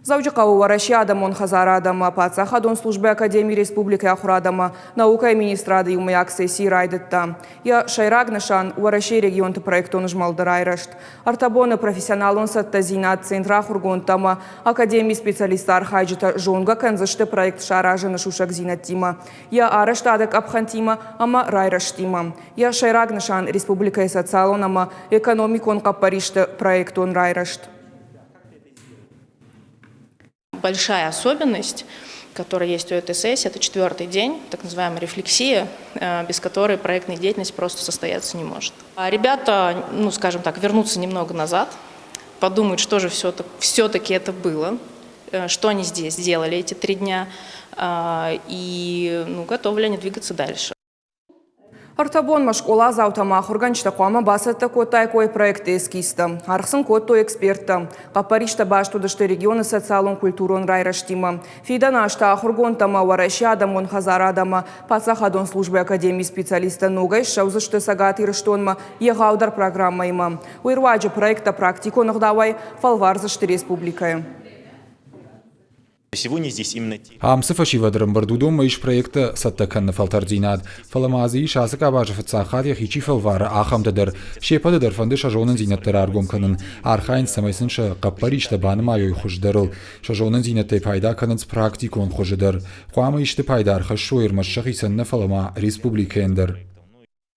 Дзӕуджыхъӕуы Уӕрӕсейы адӕмон хӕдзарад ӕмӕ паддзахадон службӕйы академи республикӕйы ахуырад ӕмӕ наукӕйы министрады иумӕйаг сесси райдыдта. Йӕ сӕйраг нысан – Уӕрӕсейы регионты проектон змӕлды райрӕзт. Ӕртӕ боны профессионалон цӕттӕдзинад центры ахуыргондтӕ ӕмӕ академийы специалистты архайджытӕ зонгӕ кӕндзысты проект саразыны сусӕгдзинӕдтимӕ, йӕ арӕзтады къӕпхӕнтимӕ ӕмӕ райрӕзтимӕ. Йӕ сӕйраг нысан – республикӕйы социалон ӕмӕ экономикон хъӕппӕристы проектон райрӕзт. Большая особенность, которая есть у этой сессии, это четвертый день, так называемая рефлексия, без которой проектная деятельность просто состояться не может. А ребята, ну, скажем так, вернутся немного назад, подумают, что же все-таки это было, что они здесь делали эти три дня, и ну, готовы ли они двигаться дальше. Ӕртӕ бонмӕ скъоладзаутӕ ӕмӕ ахуыргӕнджытӕ хъуамӕ бацӕттӕ кодтаиккой проекты эскизтӕ. Аргъ сын кодтой эксперттӕ. Хъӕппӕристӕ баст уыдысты регионы социалон-культурон райрӕзтимӕ. Фидӕн азты ахуыргондтӕ ӕмӕ Уӕрӕсейы адӕмон хӕдзарад ӕмӕ паддзахадон службӕйы академийы специалисттӕ ногӕй ссӕудзысты Цӕгат Ирыстонмӕ егъаудӕр программӕимӕ. Уый руаджы проекттӕ практикон ӕгъдауӕй фӕлвардзысты республикӕйы. Ам цы фӕсивӕд ӕрӕмбырд, уыдонмӕ ис проекттӕ цӕттӕ кӕныны фӕлтӕрддзинад, фӕлӕ ма дзы ис ацы къабазы фыццаг хатт йӕхи чи фӕлвары, ахӕмтӕ дӕр. Се ппӕты дӕр фӕнды сӕ зонындзинӕдтӕ раргом кӕнын, архайынц, цӕмӕй сын сӕ хъӕппӕристӕ банымайой хуыздӕрыл. Сӕ зонындзинӕдтӕй пайда кӕнынц практикон хуызы дӕр. Хъуамӕ исты пайда ӕрхӕссой ӕрмӕст сӕхицӕн нӕ, фӕлӕ ма республикӕйӕн дӕр.